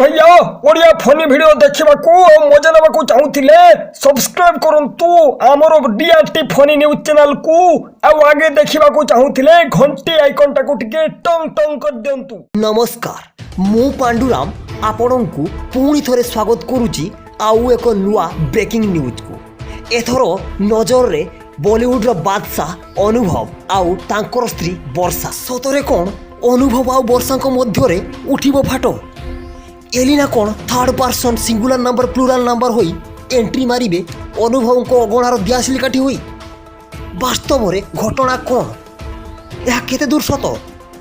ଭैया Odia Fani video ଦେଖିବାକୁ ଆଉ ମଜା ନେବାକୁ ଚାହୁଁଥିଲେ ସବସ୍କ୍ରାଇବ୍ କରନ୍ତୁ ଆମର ଡିଆରଟି ଫନି ନ୍ୟୁଜ୍ ଚ୍ୟାନେଲକୁ। ଆଉ ଆଗେ ଦେଖିବାକୁ ଚାହୁଁଥିଲେ ଘଣ୍ଟି ଆଇକନଟାକୁ ଟିକେ ଟଙ୍ଗ ଟଙ୍ଗ କରିଦିଅନ୍ତୁ। ନମସ୍କାର, ମୁଁ ପାଣ୍ଡୁରାମ ଆପଣଙ୍କୁ ପୁଣି ଥରେ ସ୍ୱାଗତ କରୁଛି ଆଉ ଏକ ନୂଆ ବ୍ରେକିଂ ନ୍ୟୁଜ୍କୁ। ଏଥର ନଜରରେ ବଲିଉଡ଼ର ବାଦଶାହ ଅନୁଭବ ଆଉ ତାଙ୍କର ସ୍ତ୍ରୀ ବର୍ଷା। ସତରେ କ'ଣ ଅନୁଭବ ଆଉ ବର୍ଷାଙ୍କ ମଧ୍ୟରେ ଉଠିବ ଫାଟ? ଏଲିନା କ'ଣ third person singular number plural number ହୋଇ ଏଣ୍ଟ୍ରି ମାରିବେ ଅନୁଭବଙ୍କ ଅଗଣାର ଦିଆସିଲି କାଠି ହୋଇ? ବାସ୍ତବରେ ଘଟଣା କ'ଣ? ଏହା କେତେ ଦୂର ସତ?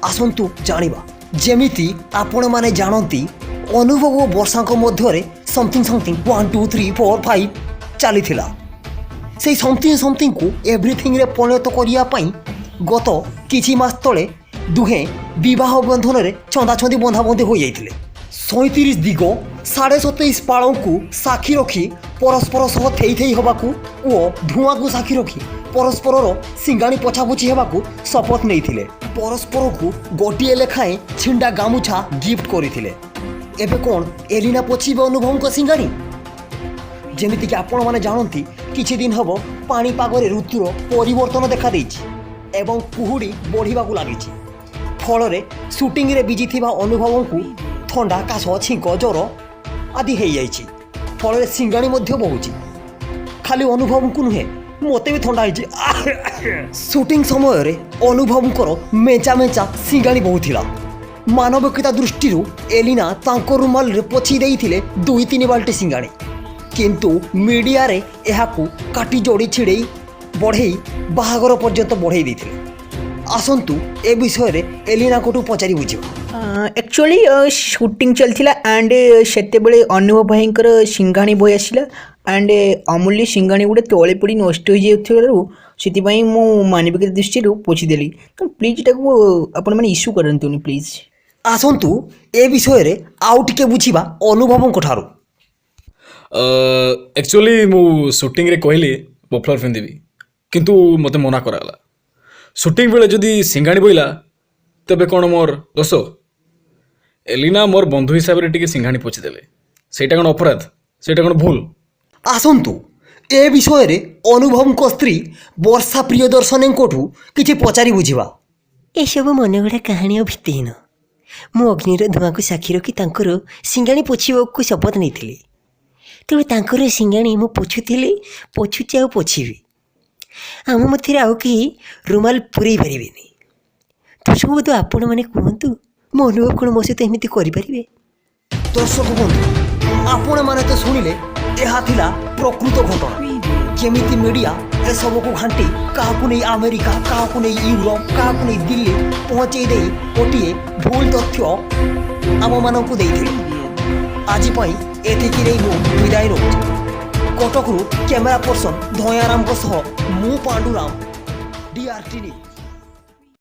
ଆସନ୍ତୁ ଜାଣିବା। ଯେମିତି ଆପଣମାନେ ଜାଣନ୍ତି, ଅନୁଭବ ଓ ବର୍ଷାଙ୍କ ମଧ୍ୟରେ something something 1 2 3 4 5 ଚାଲିଥିଲା। ସେଇ ସମଥିଙ୍ଗ ସମଥିଙ୍ଗକୁ ଏଭ୍ରିଥିଙ୍ଗରେ ପରିଣତ କରିବା ପାଇଁ ଗତ କିଛି ମାସ ତଳେ ଦୁହେଁ ବିବାହ ବନ୍ଧନରେ ଛନ୍ଦାଛନ୍ଦି ବନ୍ଧାବନ୍ଧି ହୋଇଯାଇଥିଲେ। 37 ଦିଗ 27.5 ପାଳଙ୍କୁ ସାକ୍ଷୀ ରଖି ପରସ୍ପର ସହ ଥେଇ ଥେଇ ହେବାକୁ ଓ ଧୂଆଁକୁ ସାକ୍ଷୀ ରଖି ପରସ୍ପରର ସିଙ୍ଗାଣି ପୋଛାପୋଛି ହେବାକୁ ଶପଥ ନେଇଥିଲେ। ପରସ୍ପରକୁ ଗୋଟିଏ ଲେଖାଏଁ ଛିଣ୍ଡା ଗାମୁଛା ଗିଫ୍ଟ କରିଥିଲେ। ଏବେ କ'ଣ ଏଲିନା ପୋଛିବେ ଅନୁଭବଙ୍କ ସିଙ୍ଗାଣି? ଯେମିତିକି ଆପଣମାନେ ଜାଣନ୍ତି, କିଛି ଦିନ ହେବ ପାଣିପାଗରେ ଋତୁର ପରିବର୍ତ୍ତନ ଦେଖାଦେଇଛି ଏବଂ କୁହୁଡ଼ି ବଢ଼ିବାକୁ ଲାଗିଛି। ଫଳରେ ସୁଟିଂରେ ବିଜି ଥିବା ଅନୁଭବଙ୍କୁ ଥଣ୍ଡା, କାଶ, ଛିଙ୍କ, ଜ୍ୱର ଆଦି ହେଇଯାଇଛି। ଫଳରେ ସିଙ୍ଗାଣି ମଧ୍ୟ ବହୁଛି। ଖାଲି ଅନୁଭବଙ୍କୁ ନୁହେଁ, ମୋତେ ବି ଥଣ୍ଡା ହେଇଛି। ସୁଟିଂ ସମୟରେ ଅନୁଭବଙ୍କର ମେଞ୍ଚା ମେଞ୍ଚା ସିଙ୍ଗାଣି ବହୁଥିଲା। ମାନବିକତା ଦୃଷ୍ଟିରୁ ଏଲିନା ତାଙ୍କ ରୁମାଲରେ ପୋଛି ଦେଇଥିଲେ 2-3 ବାଲ୍ଟି ସିଙ୍ଗାଣି। କିନ୍ତୁ ମିଡ଼ିଆରେ ଏହାକୁ କାଟି, ଯୋଡ଼ି, ଛିଡ଼େଇ, ବଢ଼େଇ ବାହାଘର ପର୍ଯ୍ୟନ୍ତ ବଢ଼େଇ ଦେଇଥିଲେ। ଆସନ୍ତୁ ଏ ବିଷୟରେ ଏଲିନାଙ୍କଠୁ ପଚାରି ବୁଝିବା। ଆକ୍ଚୁଆଲି ସୁଟିଂ ଚାଲିଥିଲା ଆଣ୍ଡ ସେତେବେଳେ ଅନୁଭବ ଭାଇଙ୍କର ସିଙ୍ଘାଣି ବହି ଆସିଲା ଆଣ୍ଡ ଅମୂଲ୍ୟ ସିଙ୍ଘାଣି ଗୁଡ଼ା ତଳେ ପଡ଼ି ନଷ୍ଟ ହୋଇଯାଉଥିବାରୁ ସେଥିପାଇଁ ମୁଁ ମାନବିକତା ଦୃଷ୍ଟିରୁ ପୋଛିଦେଲି। ତ ପ୍ଲିଜ୍, ଏଟାକୁ ଆପଣମାନେ ଇସ୍ୟୁ କରନ୍ତୁନି ପ୍ଲିଜ୍। ଆସନ୍ତୁ ଏ ବିଷୟରେ ଆଉ ଟିକେ ବୁଝିବା ଅନୁଭବଙ୍କ ଠାରୁ। ଆକ୍ଚୁଆଲି ମୁଁ ସୁଟିଂରେ କହିଲି ମଫଲର ପିନ୍ଧିବି, କିନ୍ତୁ ମୋତେ ମନା କରାଗଲା। ସୁଟିଂ ବେଳେ ଯଦି ସିଙ୍ଗାଣି ବୋଇଲା, ତେବେ କ'ଣ ମୋର ଦୋଷ? ଏଲିନା ମୋର ବନ୍ଧୁ ହିସାବରେ ଟିକେ ସିଙ୍ଗାଣି ପୋଛିଦେଲେ, ସେଇଟା କ'ଣ ଅପରାଧ? ସେଇଟା କ'ଣ ଭୁଲ? ଆସନ୍ତୁ ଏ ବିଷୟରେ ଅନୁଭବଙ୍କ ସ୍ତ୍ରୀ ବର୍ଷା ପ୍ରିୟଦର୍ଶନୀଙ୍କଠୁ କିଛି ପଚାରି ବୁଝିବା। ଏସବୁ ମନଗଢ଼ା କାହାଣୀ ଆଉ ଭିତ୍ତିହୀନ। ମୁଁ ଅଗ୍ନିର ଧୂଆଁକୁ ସାକ୍ଷୀ ରଖି ତାଙ୍କର ସିଙ୍ଗାଣି ପୋଛିବାକୁ ଶପଥ ନେଇଥିଲି। ତେଣୁ ତାଙ୍କର ସିଙ୍ଗାଣି ମୁଁ ପୋଛୁଥିଲି, ପୋଛୁଛି ଆଉ ପୋଛିବି। ଆମ ମଧ୍ୟରେ ଆଉ କେହି ରୁମାଲ ପୁରେଇ ପାରିବେନି। ଦର୍ଶକ ବନ୍ଧୁ, ଆପଣମାନେ କୁହନ୍ତୁ, ମୋ ଅନୁଭବ କ'ଣ ମୋ ସହିତ ଏମିତି କରିପାରିବେ? ଦର୍ଶକ ବନ୍ଧୁ, ଆପଣମାନେ ତ ଶୁଣିଲେ, ଏହା ଥିଲା ପ୍ରକୃତ ଘଟଣା। କେମିତି ମିଡ଼ିଆ ଏସବୁକୁ ଘାଣ୍ଟି କାହାକୁ ନେଇ ଆମେରିକା, କାହାକୁ ନେଇ ୟୁରୋପ, କାହାକୁ ନେଇ ଦିଲ୍ଲୀ ପହଞ୍ଚେଇ ଦେଇ ଗୋଟିଏ ଭୁଲ ତଥ୍ୟ ଆମମାନଙ୍କୁ ଦେଇଥିଲେ। ଆଜି ପାଇଁ ଏତିକିରେ ମୁଁ ବିଦାୟ ନେଉଛି। କଟକରୁ କ୍ୟାମେରା ପର୍ସନ ଧୟାରାମଙ୍କ ସହ ମୁଁ ପାଣ୍ଡୁରାମ, ଡିଆରଟି ନ୍ୟୁଜ୍।